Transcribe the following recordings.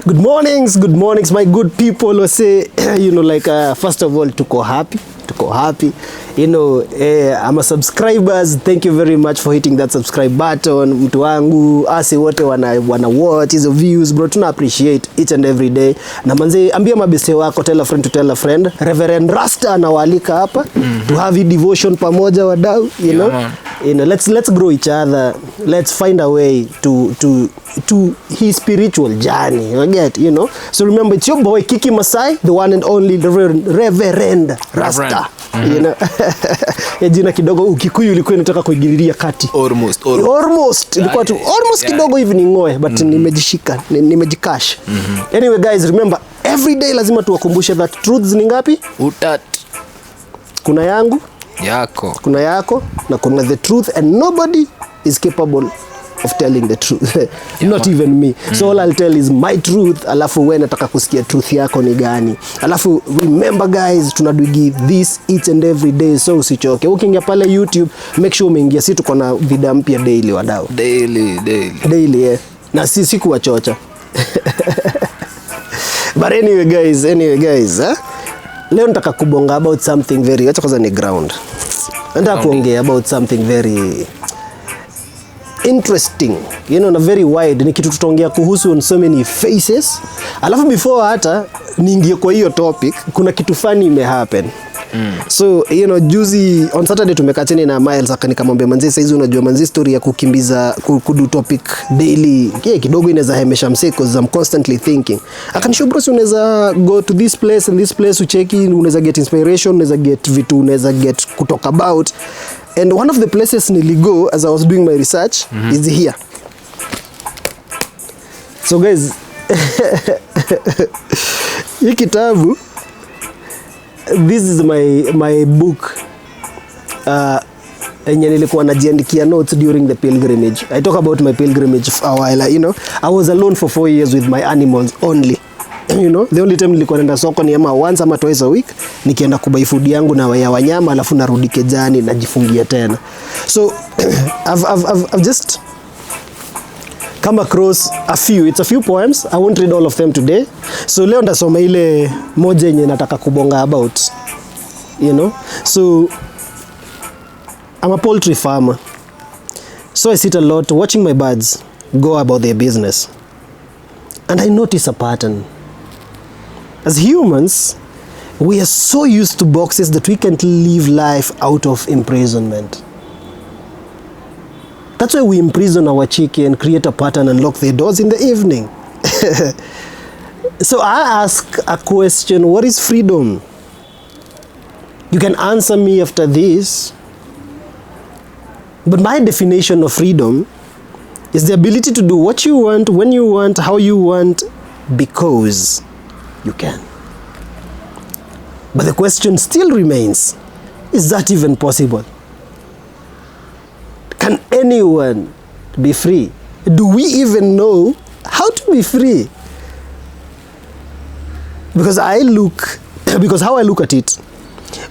Good mornings, my good people. I say, first of all, tuko happy. I'm a subscribers. Thank you very much for hitting that subscribe button. Mtu wangu, asi wote wana watch hizo views, bro. Tuna appreciate each and every day. Na manze, ambia mabeste wako, tell a friend to tell a friend. Reverend Rasta anawaalika hapa to have a devotion pamoja wadau, let's grow each other. Let's find a way to his spiritual journey. You get, So remember, it's your boy Kiki Masai, the one and only Reverend Rasta. Jina kidogo Ukikuyu ilikuwa inataka kuingililia kati. Almost. Ilikuwa tu almost kidogo hivi ningoe, but nimejikash. Anyway guys, remember every day lazima tuwakumbushe that truths ni ngapi? Kuna yangu, yako. Kuna yako na kuna the truth, and nobody is capable of telling the truth. Not even me. So all I'll tell is my truth, alafu wewe nataka kusikia truth yako ni gani. Alafu remember guys, give this each and every day, so usichoke. Ukiingia pale YouTube, make sure umeingia, si tuko na video mpya daily wadau. Daily, yeah. Na si kuwachocha. But anyway guys, leo nataka kubonga about something very, acha kwanza ni ground. Nataka kuongea about something very interesting, na very wide. Ni kitu tutaongea kuhusu on so many faces. Alafu before hata niingie kwa hiyo topic, kuna kitu funny imehappen. So juzi on Saturday tumekaa chini na Miles akanikamwambia, manzi saizi unajua manzi story ya kukimbiza kudu topic daily kidogo inaweza hemesha msee, because I'm constantly thinking. Akanishow bro, unaweza go to this place and this place, ucheki, unaweza get inspiration, unaweza get vitu, unaweza get kutalk about. And one of the places niligo as I was doing my research is here. So guys, hii kitabu, this is my book. Enye nilikuwa najiandikia notes during the pilgrimage. I talk about my pilgrimage for a while. I was alone for 4 years with my animals only. The only time nilikuwa naenda soko ni once ama twice a week, nikienda kubai food yangu na ya wanyama, alafu narudi kejani najifungia tena. So I've just come across a few poems. I won't read all of them today. So leo ndasoma ile moja yenye nataka kubonga about. So I'm a poultry farmer. So I sit a lot watching my birds go about their business. And I notice a pattern. As humans, we are so used to boxes that we can't live life out of imprisonment. That's why we imprison our chicken, create a pattern, and lock their doors in the evening. So I ask a question, what is freedom? You can answer me after this. But my definition of freedom is the ability to do what you want, when you want, how you want, because you can. But the question still remains, is that even possible? Can anyone be free? Do we even know how to be free? Because how I look at it,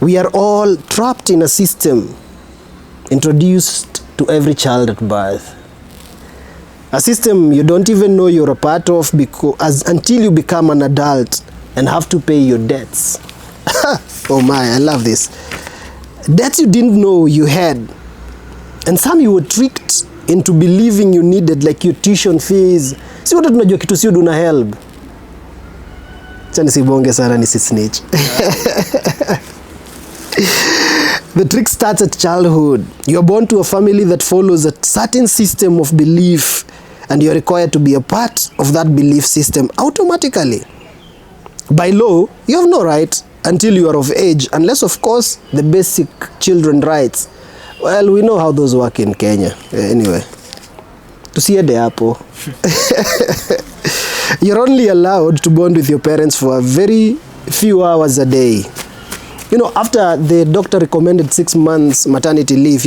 we are all trapped in a system introduced to every child at birth. A system you don't even know you're a part of until you become an adult and have to pay your debts. Oh my, I love this. Debts you didn't know you had. And some you were tricked into believing you needed, like your tuition fees. Si wote tunajua kitu si una help. Chani sibonge sana ni snitch. The trick starts at childhood. You are born to a family that follows a certain system of belief, and you are required to be a part of that belief system automatically. By law, you have no right until you are of age, unless of course the basic children rights. Well, we know how those work in Kenya. Anyway, tusiende hapo. You're only allowed to bond with your parents for a very few hours a day. After the doctor recommended 6 months maternity leave,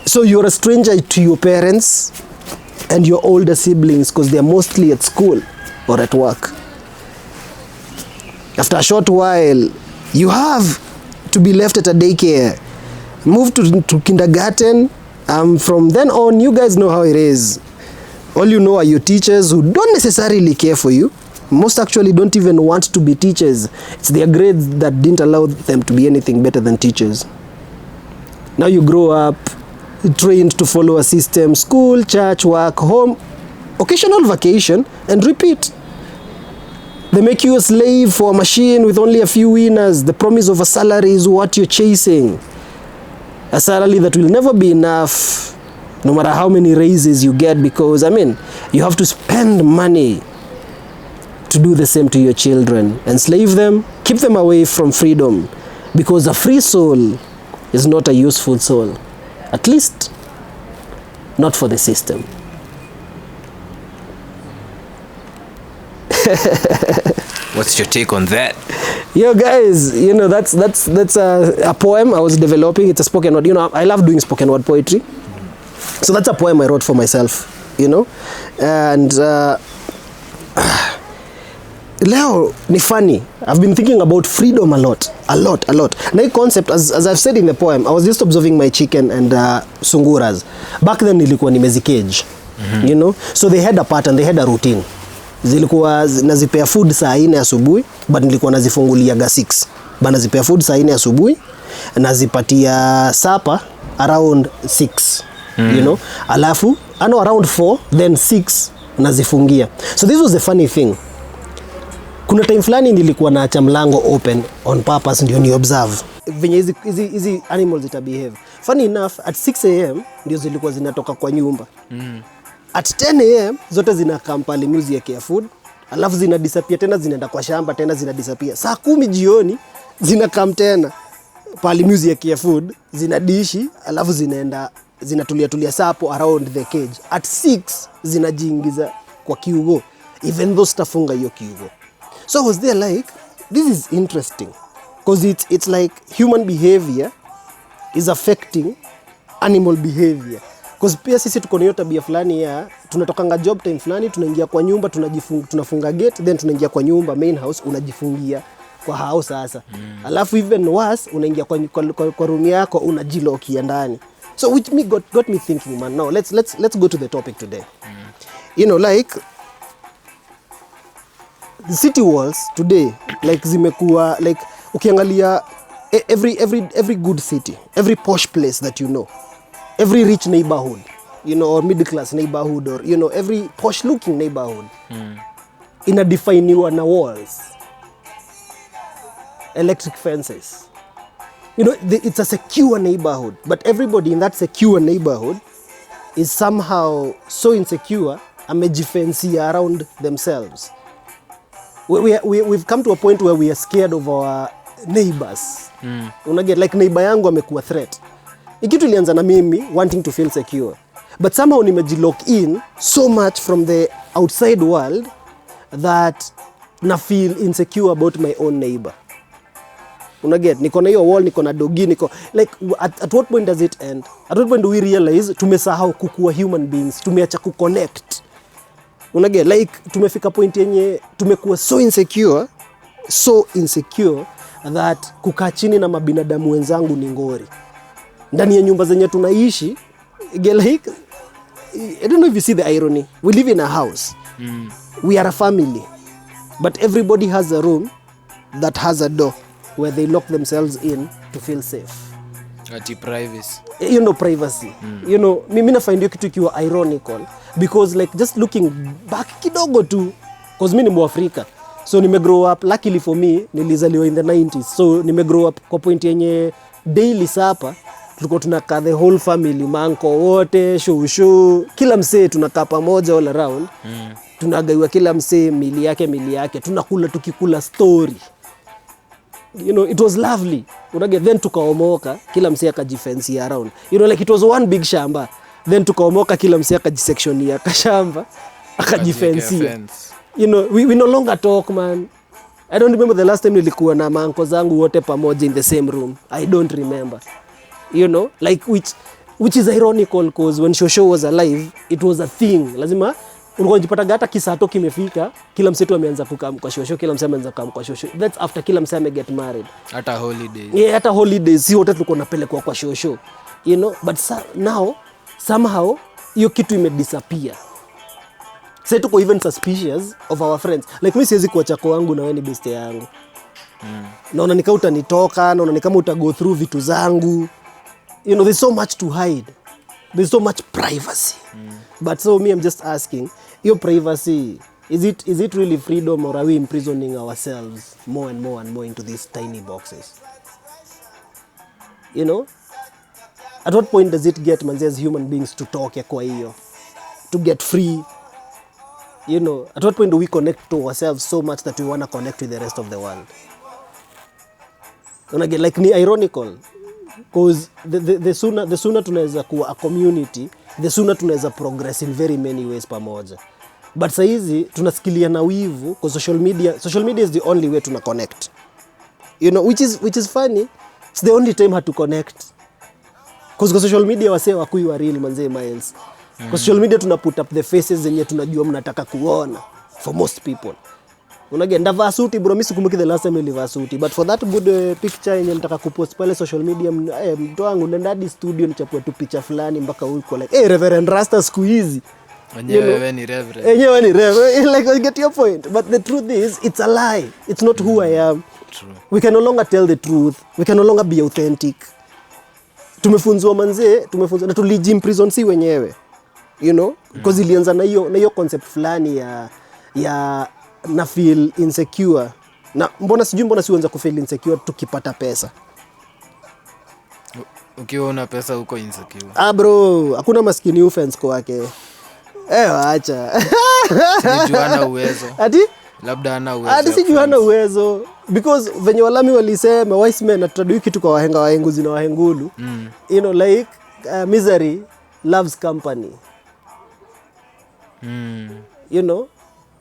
so you're a stranger to your parents and your older siblings because they're mostly at school or at work. After a short while, you have to be left at a daycare, move to kindergarten. From then on, you guys know how it is. All you know are your teachers who don't necessarily care for you. Most actually don't even want to be teachers. It's their grades that didn't allow them to be anything better than teachers. Now you grow up, trained to follow a system, school, church, work, home, occasional vacation, and repeat. They make you a slave for a machine with only a few winners. The promise of a salary is what you're chasing. A salary that will never be enough, no matter how many raises you get, because, I mean, you have to spend money to do the same to your children. Enslave them, keep them away from freedom, because a free soul is not a useful soul. At least, not for the system. What's your take on that? Yo guys, you know, that's a poem I was developing. It's a spoken word. You know, I love doing spoken word poetry. So that's a poem I wrote for myself, you know. And leo ni funny. I've been thinking about freedom a lot. Na hii concept, as I've said in the poem, I was just observing my chicken and sunguras. Back then nilikuwa nimezicage, you know. So they had a pattern, they had a routine. Zilikuwa nazipea food saa 4 asubuhi, but nilikuwa nazifungulia 6. Ba nazipea food saa 4 asubuhi, nazipatia supper around 6, you know. Alafu around 4, then 6 nazifungia. So this was the funny thing. Kuna time fulani nilikuwa naacha mlango open on purpose ndio ni observe venye hizi animals zita behave. Funny enough, at 6 am ndio zilikuwa zinatoka kwa nyumba. At 10 am zote zinakaa pale music ya food, alafu zina disappear tena, zinaenda kwa shamba tena, zina disappear. Saa 10 jioni zinakaa tena pale music ya food, zina dishi, alafu zinatulia sapo around the cage. At 6 zinajiingiza kwa kiugo, even though stafunga hiyo kiugo. So I was there like, this is interesting, because it's like human behavior is affecting animal behavior. Because pia sisi tuko na hiyo tabia fulani ya tunatokanga job time fulani, tunaingia kwa nyumba, tunafunga gate, then tunaingia kwa nyumba main house, unajifungia kwa house sasa. Alafu even worse, unaingia kwa room yako, unajilokia ndani. So which got me thinking, man. Now let's go to the topic today. You know, like the city walls today, like zimekuwa like ukiangalia every good city, every posh place that you know, every rich neighborhood, you know, or middle class neighborhood, or you know, every posh looking neighborhood inadefiniwa na walls, electric fences. You know, it's a secure neighborhood, but everybody in that secure neighborhood is somehow so insecure, amejifencia around themselves. We've come to a point where we are scared of our neighbors. Unaget, like neighbor yangu amekuwa threat. Ikitu ilianza na mimi wanting to feel secure, but somehow nimejilock in so much from the outside world that na feel insecure about my own neighbor. Unaget, niko na hiyo wall, niko na dogi, niko like at what point does it end? At what point do we realize tumesahau kukuwa human beings, tumeacha kuconnect? Unaget, like tumefika point yenye tumekuwa so insecure that kukaa chini na mabinadamu wenzangu ni ngori. Ndani ya nyumba zenye tunaishi, like, I don't know if you see the irony. We live in a house. We are a family. But everybody has a room that has a door where they lock themselves in to feel safe. Privacy. You know, privacy. You know, mimi na find hiyo kitu kiwa ironical, because like just looking back kidogo tu, because mimi ni Mwafrika. So nimegrow up, luckily for me, nilizaliwa in the 90s. So nimegrow up kwa point yenye daily supper tulikuwa tunakaa the whole family, manko wote, shushu, kila msee tunakaa pamoja all around. Tunagaiwa kila msee mili yake, tunakula tukikula story. You know, it was lovely. Unaget, then tukaomoka, kila msee akajifencia around. You know, like it was one big shamba. Then tukaomoka, kila msee akajisectionia kashamba, akajifencia. You know, we no longer talk, man. I don't remember the last time nilikuwa na manko zangu wote pamoja in the same room. I don't remember. You know, like which is ironical, because when Shosho was alive, it was a thing. Lazima ulikuwa unajipata hata kisato kimefika, kila msetu ameanza kukaa kwa Shosho, kila msema ameanza kukaa kwa Shosho. That's after kila msema get married. Hata holidays. Yeah, hata holidays si wote tulikuwa tunapelekwa kwa Shosho. You know, but now somehow hiyo kitu disappear. Sasa tuko even suspicious of our friends. Like mimi siwezi kuacha kwa wangu na wewe ni best yangu. Naona ni kama utanitoka, naona ni kama uta go through vitu zangu. You know, there's so much to hide. There's so much privacy. But so me, I'm just asking, your privacy, is it really freedom, or are we imprisoning ourselves more and more and more into these tiny boxes? You know? At what point does it get, manzi, as human beings to talk ya kwa hiyo? To get free? You know, at what point do we connect to ourselves so much that we want to connect with the rest of the world? And again, like, ni ironical. Because the sooner tunaweza kuwa a community, the sooner tunaweza progress in very many ways pamoja. But saa hizi tunasikilia na wivu because social media is the only way tuna connect. You know, which is funny. It's the only time hatu connect. Because kwa social media wasee wakui wa real manze miles. Kwa social media tuna put up the faces zenye tunajua mnataka kuona for most people. Unajua ndavaa suti bro, mimi sikumbuki the last time nilivaa suti, but for that good picture yenye nataka kupost pale social media, mtu wangu nenda hadi studio nichapue tu picha fulani mpaka huko like Reverend Rasta siku hizi. Wewe ni reverend. Wewe ni reverend. Like, I get your point, but the truth is it's a lie. It's not who I am. True. We can no longer tell the truth. We can no longer be authentic. Tumefunzwa manze, na tulijimprison si wenyewe. You know? Because ilianza na hiyo concept fulani ya na feel insecure. Na mbona sianza kufeel insecure tukipata pesa. Ukiwa una pesa uko insecure. Bro, hakuna maskini offense kwake. Acha. Sijuana uwezo. Ati? Labda ana uwezo. Ati sijuana uwezo. Because venye walami walisema wise men atadui kitu kwa wahenguzi na wahengulu. You know, like misery loves company. You know?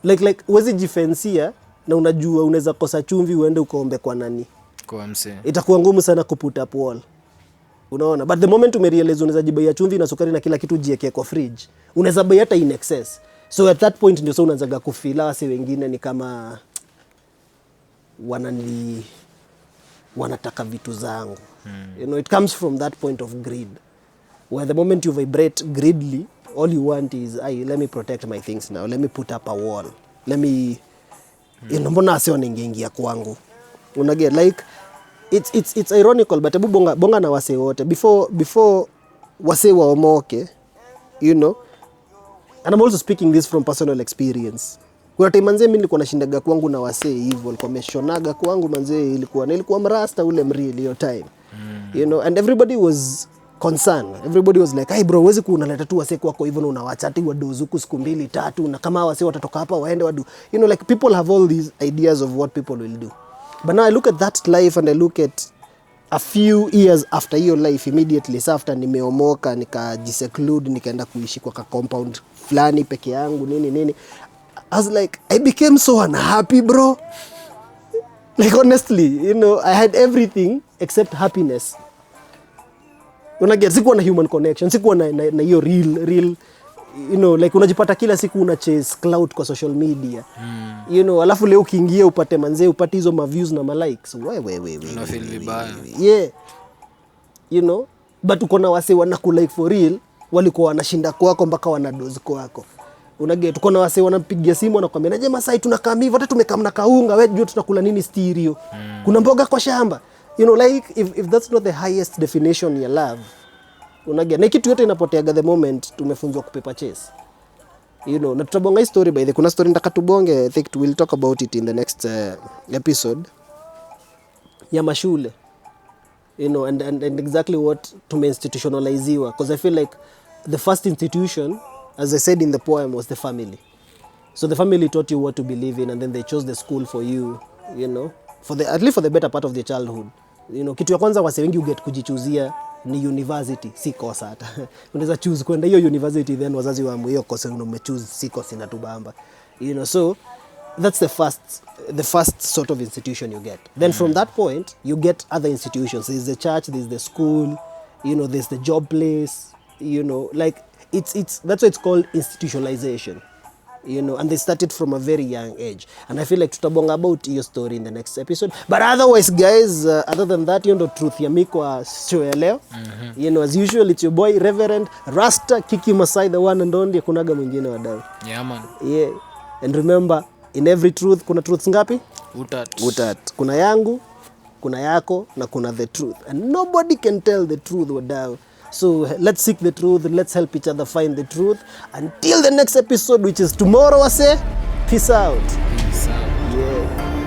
Like uwezi jifensia na unajua unaweza kosa chumvi uende ukaombe kwa nani. Kwa mse. Itakuwa ngumu sana kuput up wall. Unaona? But the moment umerealize unaweza jibaia chumvi na sukari na kila kitu jiweke kwa fridge, unaweza buy hata in excess. So at that point ndio unaanza kufeel wase wengine ni kama wanataka vitu zangu. You know, it comes from that point of greed. Where the moment you vibrate greedily, all you want is, let me protect my things now. Let me put up a wall. Let me, you know, mbona wase wanaingia kwangu. Unaget, like, it's ironical, but bonga na wase wote. Before wase waomoke, you know, and I'm also speaking this from personal experience. Kuna time manze mimi nilikuwa nashindaga kwangu na wase hivyo, walikuwa wameshonaga kwangu manze, nilikuwa mrasta ule mreal hiyo time. You know, and everybody was concerned. Everybody was like, "Hey bro, huwezi kunaleta tu wase kwako hivyo na unawacha ati wadozu huku siku 2-3 na kama wase watatoka hapa waende wadu." You know, like people have all these ideas of what people will do. But now I look at that life and I look at a few years after your life, immediately after nimeomoka, nikajiseclude, nikaenda kuishi kwa compound fulani peke yangu nini. I was like, I became so unhappy, bro. Like honestly, you know, I had everything except happiness. Sikuwa na human connection, sikuwa na hiyo real, you know, like unajipata kila siku una chase clout kwa social media. You know, alafu leo ukiingia upate manze, upate hizo ma views na ma likes. Una feel vibaya. Yeah. You know, but uko na wase wanakulike for real, walikuwa wanashinda kwako mpaka wanadozi kwako. Unaget, uko na wase wanapigia simu wanakuambia, "Naje Masai tunakaa hivi, hata tumekamna kaunga, wewe jua tutakula nini stereo. Kuna mboga kwa shamba." You know, like if that's not the highest definition ya love. Unaget, na kitu yote inapoteaga the moment tumefunzwa kupepa chase. You know, na tutabonga hii story by the kuna story nataka tubonge, I think we'll talk about it in the next episode. Ya mashule. You know, and exactly what tumeinstitutionaliziwa, because I feel like the first institution, as I said in the poem, was the family. So the family taught you what to believe in, and then they chose the school for you, you know, at least for the better part of their childhood. You know, kitu ya kwanza wase wengi uget kujichuzia ni university, si kosa hata. Unaweza choose kwenda hiyo university, then wazazi waamue hiyo kosa umechoose, si kosa inatubamba. You know, so that's the first sort of institution you get. Then from that point, you get other institutions. There's the church, there's the school, you know, there's the job place, you know, like that's why it's called institutionalization. you know, and they started from a very young age, and I feel like tutabonga about your story in the next episode, but otherwise guys, other than that, hiyo ndo truth ya mikwa show ya leo. You know, as usual, it's your boy Reverend Rasta Kiki Masai, the one and only, kunaga mwingine wadau. Yeah, man. Yeah, and remember, in every truth kuna truths ngapi? Utat. Kuna yangu, kuna yako, na kuna the truth, and nobody can tell the truth wadau. So let's seek the truth, let's help each other find the truth. Until the next episode, which is tomorrow, I say, peace out. Peace out. Yeah.